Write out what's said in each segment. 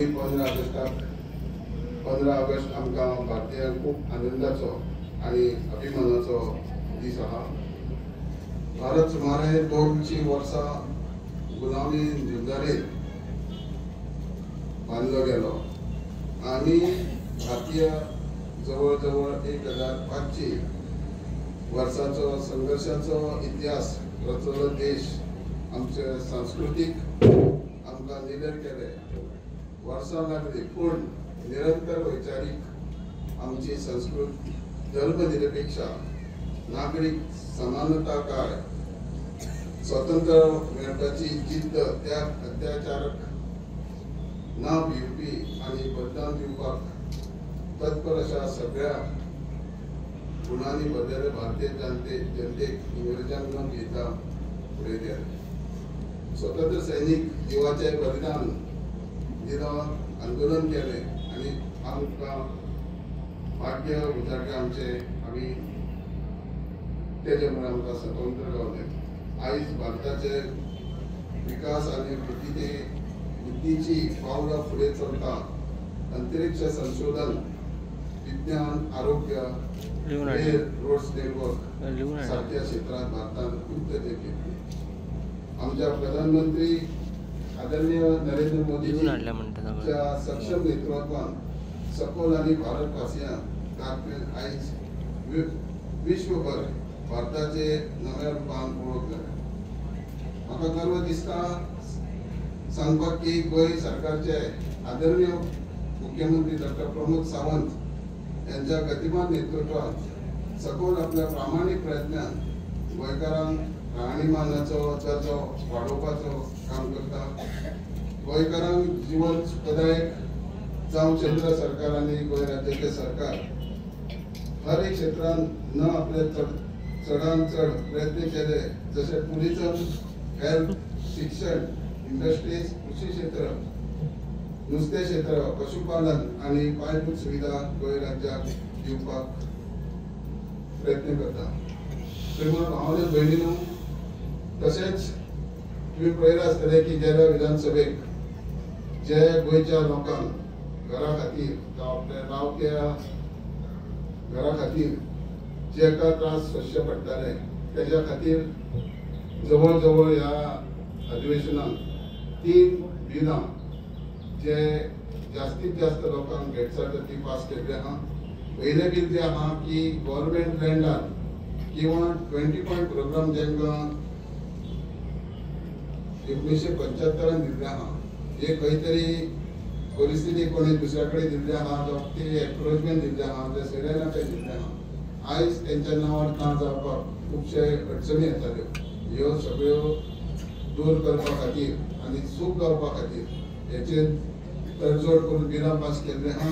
15 ऑगस्टाक 15 ऑगस्ट आमकां भारतीयांक खूब आनंदाचो आनी अभिमानाचो दीस आहा। भारत सुमारे 200 वर्सां गुलामी झुंजारेर बांदलो गेलो आनी भारतीय जवळ जवळ 1500 वर्साचो संघर्षाचो इतिहास रचलो देश आमचे सांस्कृतीक आमकां निडर केले। वर्सां लागली पूण निरंतर वैचारीक आमची संस्कृत धर्मनिरपेक्षा नागरीक समानता काय स्वतंत्र मेळपाची जिद्द त्या अत्याचारक ना भिवपी आनी बलिदान दिवपाक तत्पर अशा सगळ्या गुणांनी भरलेले भारतीय जनतेक इंग्रजांक न भियेता फुडें गेले। स्वतंत्र सैनीक जिवाचे बलिदान दिलो आंदोलन केलें आनी आमकां भाग्य उजाळ्ळें आमचें आमी तेजे मुळे आमकां स्वतंत्र गावलें। आयज भारताचे विकास आनी बुद्धीची पावलां फुडें चलता। अंतरिक्ष संशोधन, विज्ञान, आरोग्य, रेल, रोड्स नेटवर्क सारख्या क्षेत्रांत भारतान खूब तेजें घेतली। आमच्या प्रधानमंत्री आदरणीय नरेंद्र मोदीजीच्या सक्षम नेतृत्वान सखोल आनी भारतवासियांक आयज विश्वभर भारताचे नव्या रुपान वळख जाल्या। म्हाका गर्व दिसता सांगपाक की गोंय सरकारचे आदरणीय मुख्यमंत्री डॉक्टर प्रमोद सावंत यांच्या गतिमान नेतृत्वात सखोल आपल्या प्रामाणीक प्रयत्नान गोंयकारांक राहणीमानाचो दर्जो वाडोवपाचो काम करता। गोंयकारांक जीवन सुखदायक जावं केंद्र सरकार आनी गोंय राज्याचे सरकार हर एक क्षेत्रांत न आपले चडान चड प्रयत्न केले, जशे टुरिझम, हेल्थ, शिक्षण, इंडस्ट्रीज, कृषी क्षेत्र, नुस्तें क्षेत्र, पशुपालन आनी पायाभूत सुविधा गोंय राज्याक दिवपाक प्रयत्न करता। श्रीमान भावानो भयणीनो, तशेंच तुमी पळयलां आसतलें की गेल्या विधानसभेक जे गोंयच्या लोकांक घरा खातीर जावं आपल्या रावत्या घरा खातीर जेका त्रास सोंसचे पडटाले तेज्या खातीर जवळ जवळ ह्या अधिवेशनाक 3 बिलां जे जास्तीत जास्त लोकांक भेटसार ती पास केल्ली आहा। पयलें बील जें आहा की गव्हर्मेंट लँडार किंवा 20 पॉयंट प्रोग्राम जेंकां 1975 दिल्ले आहा, हे खंय तरी परिस्थिती कोणी दुसऱ्या कडेन दिल्ले आहा जावं ते एन्क्रोचमेंट दिल्ले आहा, ते सगळ्या ते दिल्ले आहा, आयज तेंच्या नांवार ना जावपाक खुबशे अडचणी येताल्यो। ह्यो सगळ्यो दूर करपा खातीर आनी सूख जावपा खातीर हेचेर तडजोड करून बिलां पास केल्ले आहा।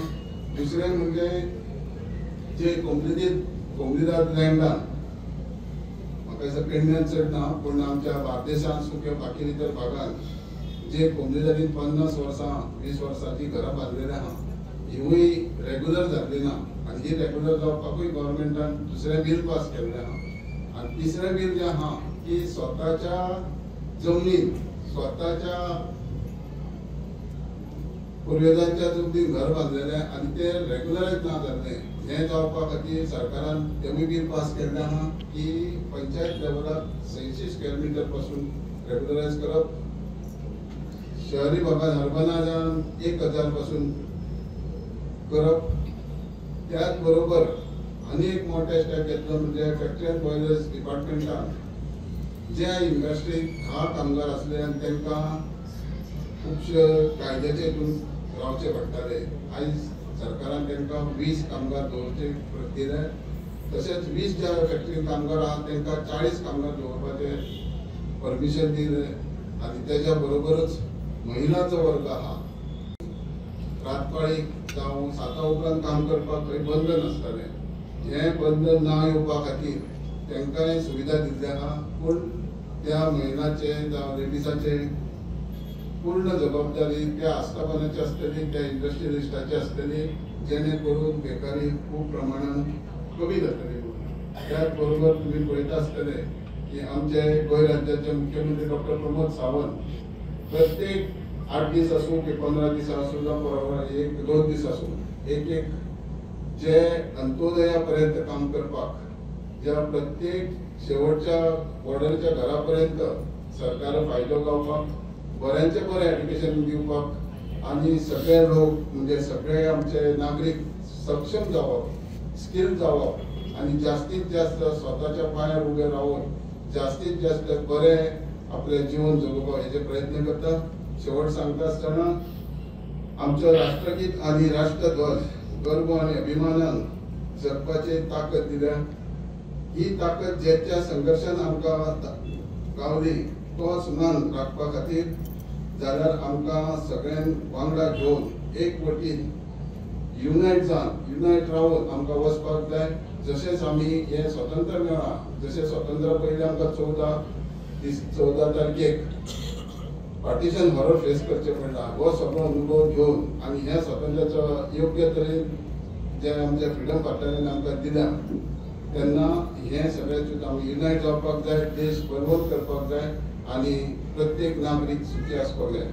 दुसरें म्हणजे जे कोमलीदाद लँडान म्हाका दिसता पेडण्यान चड ना पूण आमच्या बार्देशांत किंवा बाकी इतर भागांत जे कोमलीदादीन 50 वर्सां 20 वर्सांची घरां बांदलेली आहा हिवूय रेगुलर जातली ना आनी ही रेगुलर जावपाकूय गव्हर्मेंटान दुसरें बील पास केल्लें आहा। आनी तिसरें बील जें आहा की स्वताच्या जमनीन स्वताच्या पुर्वेजांच्या जमनीन घर बांदलेलें आनी तें रेगुलरायज ना जाल्लें, हें जावपा खातीर सरकारान तेवूय बील पास केल्लें आहा की पंचायत लेवलाक 100 स्क्वेअर मिटर पासून रेगुलरायज करप, शहरी भागात अर्बनाजान 1000 पासून करप। त्याच बरोबर आनी एक मोठे स्टेप घेतलो म्हणजे फॅक्टरी अँड बॉयलर्स डिपार्टमेंटान ज्या इंडस्ट्रीत 10 कामगार आसले आनी तांकां खुबशे कायद्याचे हितून रावचे पडटाले, आयज सरकारान तांकां 20 कामगार दवरचे दिले। तशेंच 20 ज्या फॅक्टरीन कामगार आहा तांकां 40 कामगार दवरपाचे परमिशन दिलें आनी तेज्या बरोबरच महिलांचो वर्ग आहा रातपाळीक जावं 7 उपरांत काम करपाक थंय बंधन आसतालें, हें बंधन ना येवपा खातीर तांकांय सुविधा दिल्ली आहा। पूण त्या महिलांचे जावं लेडिसाचे पूर्ण जबाबदारी त्या आस्थापनाची आसतली, त्या इंडस्ट्रियलिस्टाची आसतली, जेणे करून बेकारी खूब प्रमाणान कमी जातली। त्याच बरोबर तुमी पळयता आसतले की आमचे गोंय राज्याचे मुख्यमंत्री डॉक्टर प्रमोद सावंत प्रत्येक 8 दीस आसूं की 15 दीस आसूं जावं बरोबर 1-2 दीस आसूं, एक एक जे अंत्योदया पर्यंत काम करपाक, ज्या प्रत्येक शेवटच्या बॉर्डरच्या घरा पर्यंत सरकार फायदो गावपाक, बऱ्यांचे बरें एड्युकेशन दिवपाक आनी सगळे लोक म्हणजे सगळे आमचे नागरीक सक्षम जावप, स्किल जावप आनी जास्तीत जास्त स्वताच्या पांयार उबे रावन जास्तीत जास्त बरें आपलें जीवन जगोवपाक हेजे प्रयत्न करता। शेवट सांगता आसतना आमचो राष्ट्रगीत आनी राष्ट्रध्वज गर्व आनी अभिमानान जगपाची ताकद दिल्या। ही ताकद ज्याच्या संघर्शान आमकां गावली तोच मान राखपा खातीर जाल्यार आमकां सगळ्यांक वांगडा घेवन एक वटीन युनायट जावन युनायट रावन आमकां वचपाक जाय। जशेंच आमी हें स्वतंत्र मेळ्ळां, जशें स्वतंत्र पयलीं आमकां 14 तारखेक पार्टिशन हॉरर फेस करचें पडला, हो सगळो अनुभव घेवन आनी ह्या स्वातंत्र्याचो योग्य तरेन जे आमच्या फ्रिडम फायटरांनी आमकां दिल्या तेन्ना हें सगळें चिंतून आमी युनायट जावपाक जाय, देश बलवंत करपाक जाय आनी प्रत्येक नागरीक सुखी आसपाक जाय।